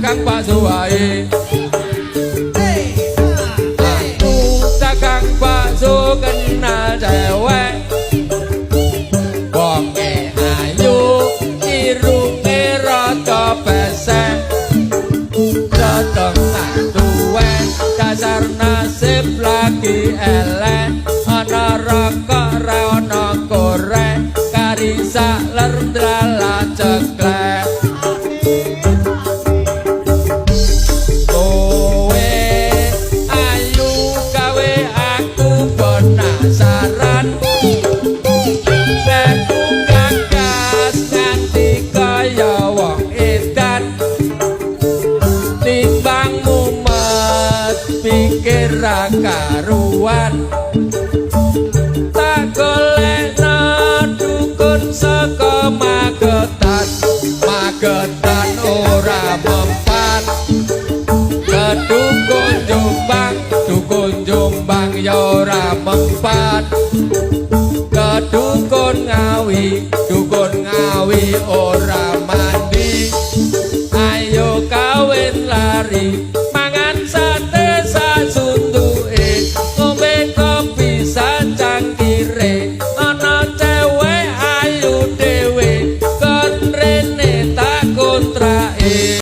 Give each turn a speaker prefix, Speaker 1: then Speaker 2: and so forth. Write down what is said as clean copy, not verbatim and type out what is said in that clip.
Speaker 1: Dagang bakso wae. Aku dagang bakso kenal cewek. Wonge ayu, irunge rada pesek. Setengah tuwek, dasar nasib lagi elek. Ana rokok ra ana korek, kari sak ler ndralah ceklek. Kowe ayu gawe aku penasaran. Beku gagas nganti kaya wong edan. Timbang mumet pikir ra karuan. Tak golekno dukun saka Magetan. Magetan ora mempan. Kedukun Jombang, dukun Jombang ya ora mempan. Kedukun Ngawi, dukun Ngawi ora mandi. Ayo kawin lari, mangan sate sasunduke, ngombe kopi sacangkire. Ana cewek ayu dhewe, kon rene tak kontrake.